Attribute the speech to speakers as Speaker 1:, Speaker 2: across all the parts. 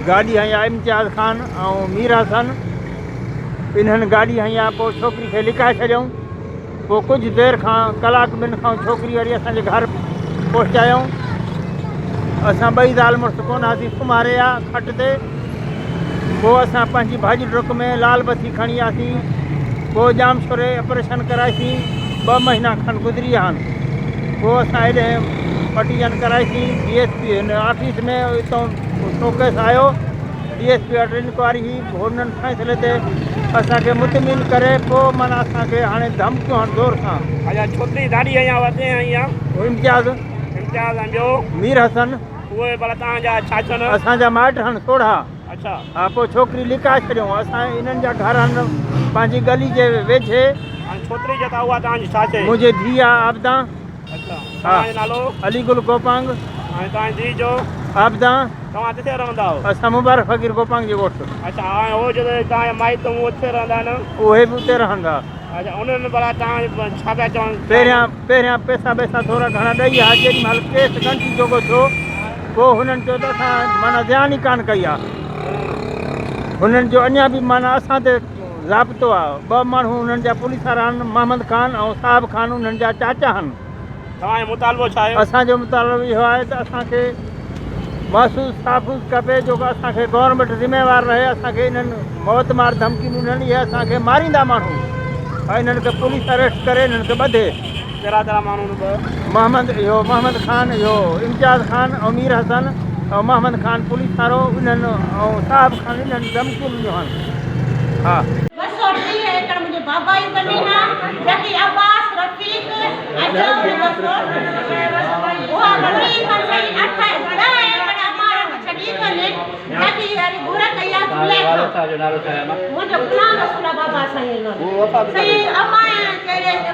Speaker 1: گاڏي هنئي آ امتياز خان ۽ مير حسن انهن گاڏي هنئي آ پوء ڇوڪري کي لڪائي ڇڏيائون پوء ڪجهه دير کان ڪلاڪ ٻن کان ڇوڪري وري اسان جي گهر پهچايائون اسان ٻئي زال مڙس ڪونه هئاسين سمهاري آ کٽ تي پوء اسان پنهنجي ڀاڄ ڊڪ ۾ لال بتي کڻي آياسين پوء ڄامشوري آپريشن ڪرائيسين ٻه مهينا کن گذري ويا آهن پوء اسان هيڏي پٽيشن ڪرائيسين ڊي ايس پي هن آفيس ۾ اتان شوڪيس آيو ڊي ايس پي وٽ انڪوائري هئي هنن فيصلي تي اسان کي مطمئن ڪري پوء معنيٰ اسان کي هاڻي ڌمڪيون هڻ زور سان.
Speaker 2: اڇا ڇوڪري گاڏي هنيا هئا ڪنهن هنئي آ؟
Speaker 1: امتياز.
Speaker 2: امتياز ۽ ٻيو؟
Speaker 1: مير حسن.
Speaker 2: اهي ڀلا توهان جا ڇا ٿين؟
Speaker 1: اسان جا مائٽ هن سوڙها.
Speaker 2: اڇا.
Speaker 1: ها پوء ڇوڪري لڪائي ڇڏيائون. اسان انهن جا گهر هن پنهنجي ڳلي جي ويجهي.
Speaker 2: ۽ ڇوڪري جيڪا اها توهان جي ڇا ٿئي؟
Speaker 1: منهنجي ڌيء آ عابدان.
Speaker 2: اڇا.
Speaker 1: ها.
Speaker 2: توهان جو نالو؟
Speaker 1: علي گل گوپانگ.
Speaker 2: ۽ توهان جي ڌيء جو؟
Speaker 1: عابدان.
Speaker 2: توهان ڪٿي رهندا آهيو؟
Speaker 1: اسان مبارڪ فقير گوپانگ جي ڳوٺ.
Speaker 2: اڇا ۽ هو جيڪي توهان جا مائٽ هو اتي رهندا آهن؟
Speaker 1: اهي به اتي رهندا.
Speaker 2: اڇا انهن ڀلا توهان ڇا پيا چون؟
Speaker 1: پهريان پهريان پئسا ٻئسا ٿورا گهڻا ڏئي ها جيڏي مهل ڪيس ڳڻتي جوڳو ٿيو پوء هنن چيو ته اسان معنيٰ زيان ئي ڪانه ڪئي آ. هنن جو اڃا به معنيٰ اسان تي ضابطو آ. ٻه ماڻهو هنن جا پوليس وارا آهن محمد خان ۽ صاحب خان انهن جا چاچا آهن.
Speaker 2: توهان جو مطالبو ڇا آهي؟
Speaker 1: اسان جو مطالبو اهو آهي ته اسان کي محسوس تحفظ کپي جو اسان کي گورنمينٽ ذميوار رهي اسان کي انهن موت مار ڌمڪيون ڏنل اهي اسان کي ماريندا ماڻهو ۽ انهن کي پوليس اريسٽ ڪري انهن کي ٻڌي.
Speaker 2: ڪهڙا ڪهڙا ماڻهو آهن ٻه؟
Speaker 1: محمد اهو محمد خان اهو امتياز خان ۽ مير حسن ۽ محمد خان پوليس وارو انهن ۽ صاحب خان انهن ڌمڪيون ڏنيون هن ها.
Speaker 3: 230 ايڪڙ منهنجي بابا جي زمين آ جيڪي عباس رفيق ۽ چوڌري بسو اها ٻنهي کان سائين اٺ ڏهه ايڪڙ امارت ڇڏي اٿن جيڪي وري گهر ڪئي آ زليخا منهنجو غلام رسول آ بابا سائين جو نالو سائين امان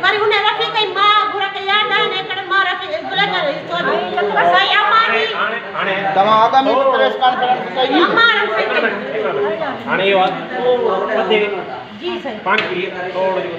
Speaker 3: وري ان رفيق جي ماء گهر ڪئي آ ڏهن ايڪڙن مان رفيق زليخا جو حصو ڏنو سائين امان جي
Speaker 4: توهان اڳ ۾ به پريس ڪانفرنس ڪئي هئي.
Speaker 3: امارن سائين ڪئي جي سائين.